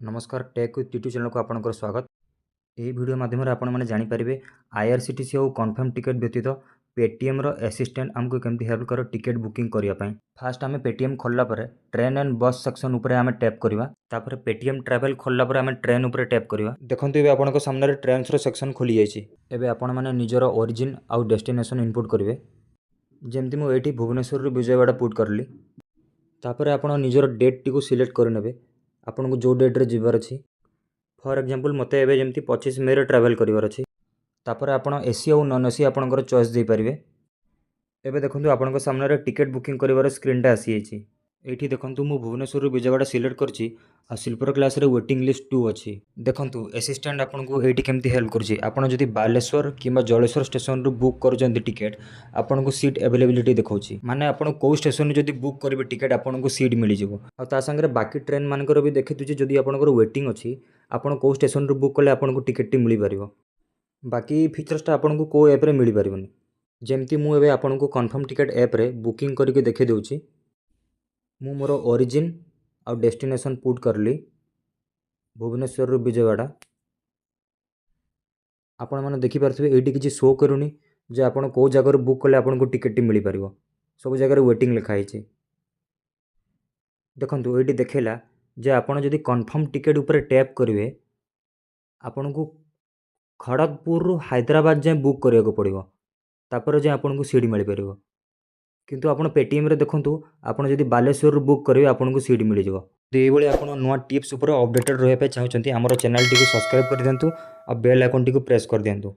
ନମସ୍କାର, take with Titu ଚ୍ୟାନେଲକୁ ଆପଣଙ୍କର ସ୍ୱାଗତ। ଏହି ଭିଡ଼ିଓ ମାଧ୍ୟମରେ ଆପଣମାନେ ଜାଣିପାରିବେ, ଆଇଆର୍ସିଟିସି ଆଉ କନଫର୍ମ ଟିକେଟ୍ ବ୍ୟତୀତ ପେଟିଏମ୍ର ଆସିଷ୍ଟାଣ୍ଟ ଆମକୁ କେମିତି ହେଲ୍ପ କରେ ଟିକେଟ୍ ବୁକିଂ କରିବା ପାଇଁ। ଫାଷ୍ଟ ଆମେ ପେଟିଏମ୍ ଖୋଲିଲା ପରେ ଟ୍ରେନ୍ ଆଣ୍ଡ ବସ୍ ସେକ୍ସନ୍ ଉପରେ ଆମେ ଟ୍ୟାପ୍ କରିବା। ତାପରେ ପେଟିଏମ୍ ଟ୍ରାଭେଲ୍ ଖୋଲିଲା ପରେ ଆମେ ଟ୍ରେନ୍ ଉପରେ ଟ୍ୟାପ୍ କରିବା। ଦେଖନ୍ତୁ, ଏବେ ଆପଣଙ୍କ ସାମ୍ନାରେ ଟ୍ରେନ୍ସର ସେକ୍ସନ୍ ଖୋଲିଯାଇଛି। ଏବେ ଆପଣମାନେ ନିଜର ଅରିଜିନ୍ ଆଉ ଡେଷ୍ଟିନେସନ୍ ଇନପୁଟ୍ କରିବେ। ଯେମିତି ମୁଁ ଏଇଠି ଭୁବନେଶ୍ୱରରୁ ବିଜୟୱାଡ଼ା ପୁଟ୍ କରିଲି। ତାପରେ ଆପଣ ନିଜର ଡେଟ୍ଟିକୁ ସିଲେକ୍ଟ କରିନେବେ, ଆପଣଙ୍କୁ ଯେଉଁ ଡେଟ୍ରେ ଯିବାର ଅଛି। ଫର୍ ଏକ୍ଜାମ୍ପଲ୍, ମୋତେ ଏବେ ଯେମିତି 25 ମେରେ ଟ୍ରାଭେଲ୍ କରିବାର ଅଛି। ତାପରେ ଆପଣ ଏସି ଆଉ ନନ୍ ଏସି ଆପଣଙ୍କର ଚଏସ୍ ଦେଇପାରିବେ। ଏବେ ଦେଖନ୍ତୁ, ଆପଣଙ୍କ ସାମ୍ନାରେ ଟିକେଟ୍ ବୁକିଂ କରିବାର ସ୍କ୍ରିନ୍ଟା ଆସିଯାଇଛି। ଏଇଠି ଦେଖନ୍ତୁ, ମୁଁ ଭୁବନେଶ୍ୱରରୁ ବିଜୟୱାଡ଼ା ସିଲେକ୍ଟ କରିଛି ଆଉ ସ୍ଲିପର୍ କ୍ଲାସ୍ରେ ୱେଟିଂ ଲିଷ୍ଟ 2 ଅଛି। ଦେଖନ୍ତୁ, ଆସିଷ୍ଟାଣ୍ଟ ଆପଣଙ୍କୁ ଏଇଠି କେମିତି ହେଲ୍ପ କରୁଛି। ଆପଣ ଯଦି ବାଲେଶ୍ୱର କିମ୍ବା ଜଳେଶ୍ୱର ଷ୍ଟେସନରୁ ବୁକ୍ କରୁଛନ୍ତି ଟିକେଟ୍, ଆପଣଙ୍କୁ ସିଟ୍ ଆଭେଲେବିଲିଟି ଦେଖାଉଛି। ମାନେ ଆପଣ କେଉଁ ଷ୍ଟେସନରୁ ଯଦି ବୁକ୍ କରିବେ ଟିକେଟ୍, ଆପଣଙ୍କୁ ସିଟ୍ ମିଳିଯିବ। ଆଉ ତା ସାଙ୍ଗରେ ବାକି ଟ୍ରେନ୍ ମାନଙ୍କର ବି ଦେଖିଦେଉଛି, ଯଦି ଆପଣଙ୍କର ୱେଟିଂ ଅଛି, ଆପଣ କେଉଁ ଷ୍ଟେସନରୁ ବୁକ୍ କଲେ ଆପଣଙ୍କୁ ଟିକେଟ୍ଟି ମିଳିପାରିବ। ବାକି ଫିଚର୍ସଟା ଆପଣଙ୍କୁ କେଉଁ ଆପ୍ରେ ମିଳିପାରିବନି। ଯେମିତି ମୁଁ ଏବେ ଆପଣଙ୍କୁ କନଫର୍ମ ଟିକେଟ୍ ଆପ୍ରେ ବୁକିଂ କରିକି ଦେଖାଇ ଦେଉଛି। ମୁଁ ମୋର ଅରିଜିନ୍ ଆଉ ଡେଷ୍ଟିନେସନ୍ ପୁଟ୍ କରିଲି, ଭୁବନେଶ୍ୱରରୁ ବିଜୟୱାଡ଼ା। ଆପଣମାନେ ଦେଖିପାରୁଥିବେ, ଏଇଠି କିଛି ଶୋ କରୁନି ଯେ ଆପଣ କେଉଁ ଜାଗାରୁ ବୁକ୍ କଲେ ଆପଣଙ୍କୁ ଟିକେଟ୍ଟି ମିଳିପାରିବ। ସବୁ ଜାଗାରେ ୱେଟିଂ ଲେଖା ହେଇଛି। ଦେଖନ୍ତୁ, ଏଇଠି ଦେଖେଇଲା ଯେ ଆପଣ ଯଦି କନଫର୍ମ ଟିକେଟ୍ ଉପରେ ଟ୍ୟାପ୍ କରିବେ, ଆପଣଙ୍କୁ ଖଡ଼ଗପୁରରୁ ହାଇଦ୍ରାବାଦ ଯାଏଁ ବୁକ୍ କରିବାକୁ ପଡ଼ିବ, ତାପରେ ଯାଏଁ ଆପଣଙ୍କୁ ସିଟ୍ ମିଳିପାରିବ। କିନ୍ତୁ ଆପଣ ପେଟିଏମ୍ରେ ଦେଖନ୍ତୁ, ଆପଣ ଯଦି ବାଲେଶ୍ୱରରୁ ବୁକ୍ କରିବେ, ଆପଣଙ୍କୁ ସିଟ୍ ମିଳିଯିବ। ଯଦି ଏଇଭଳି ଆପଣ ନୂଆ ଟିପ୍ସ ଉପରେ ଅପଡ଼େଟେଡ଼ ରହିବା ପାଇଁ ଚାହୁଁଛନ୍ତି, ଆମର ଚ୍ୟାନେଲଟିକୁ ସବସ୍କ୍ରାଇବ୍ କରିଦିଅନ୍ତୁ ଆଉ ବେଲ୍ ଆଇକନ୍ଟିକୁ ପ୍ରେସ୍ କରିଦିଅନ୍ତୁ।